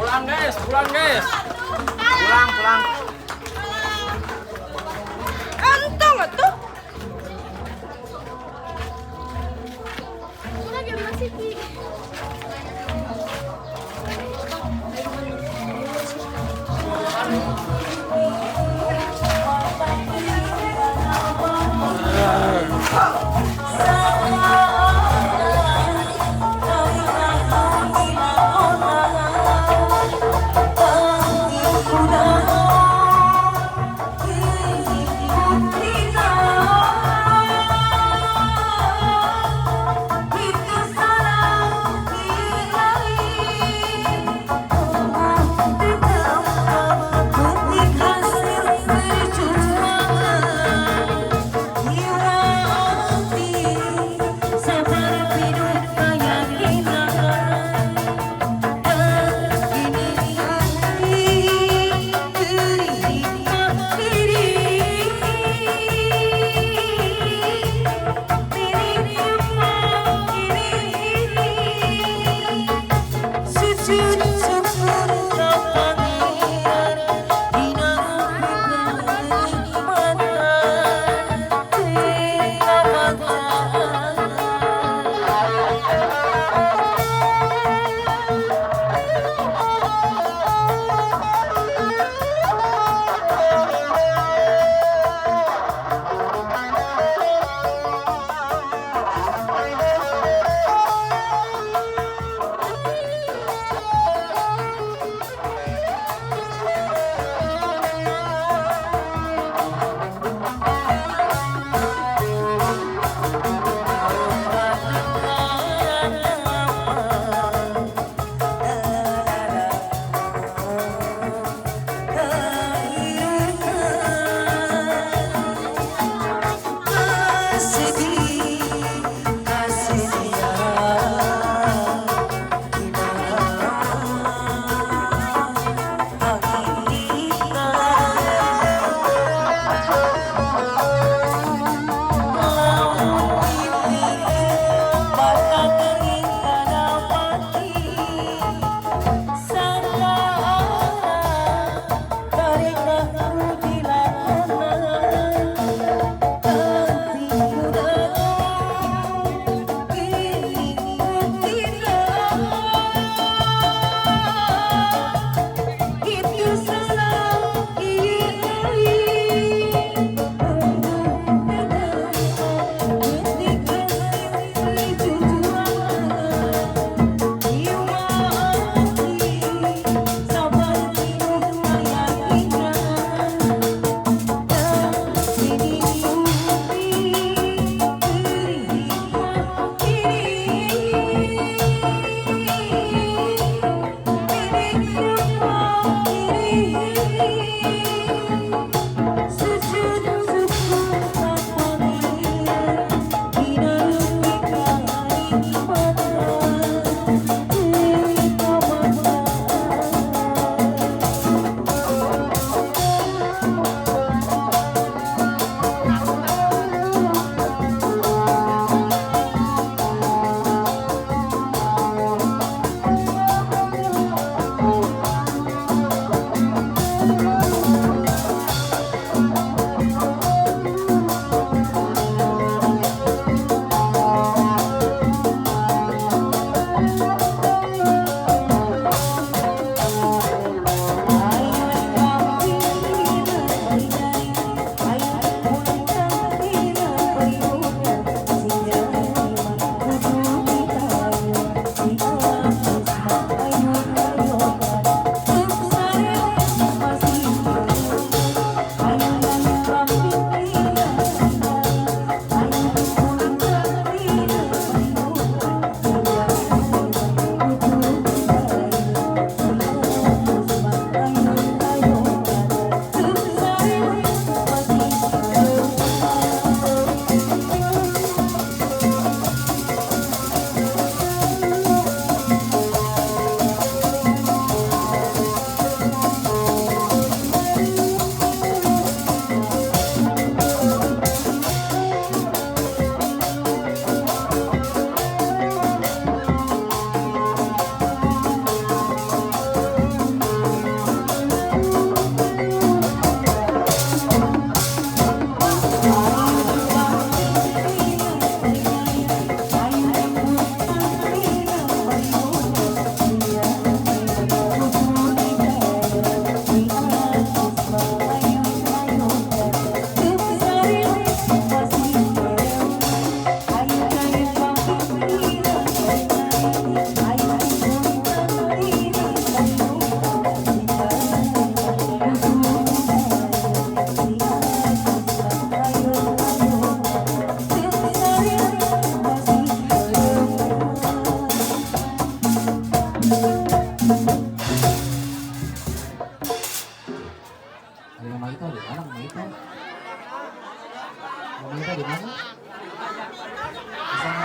Pulang guys, pulang guys. Pulang, pulang. Entong atuh. Udah gimana sih, Ki?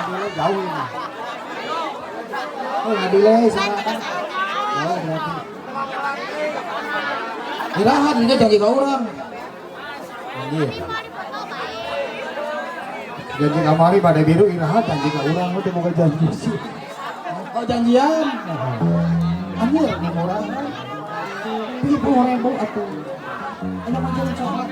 Ngadile jauh ini. Oh, ngadile sana kan. Oh, berarti. Iraha dia janji ka urang. Anjir. Janji kamari Badai Biru, iraha janji ka urang, teu boga janji sih. Oh, janjian. Anjir, ini murah. 70.000 atuh. Aya mah jalan coklat.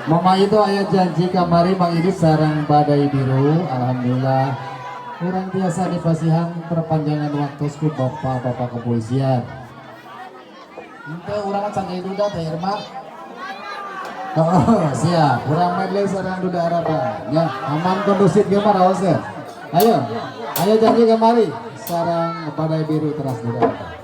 Mama itu aya janji kamari Mang Idis sareng Badai Biru, alhamdulillah. Urang biasa dipasihan perpanjangan waktu ku bapak-bapak kepolisian. Ente urang kan santai duda teh Irma. Oh, siap. Urang medley sareng Duda Araba. Ya, aman kondusif gimana raosnya? Ayo, ayo janji kemari sareng Badai Biru teras Duda Araba.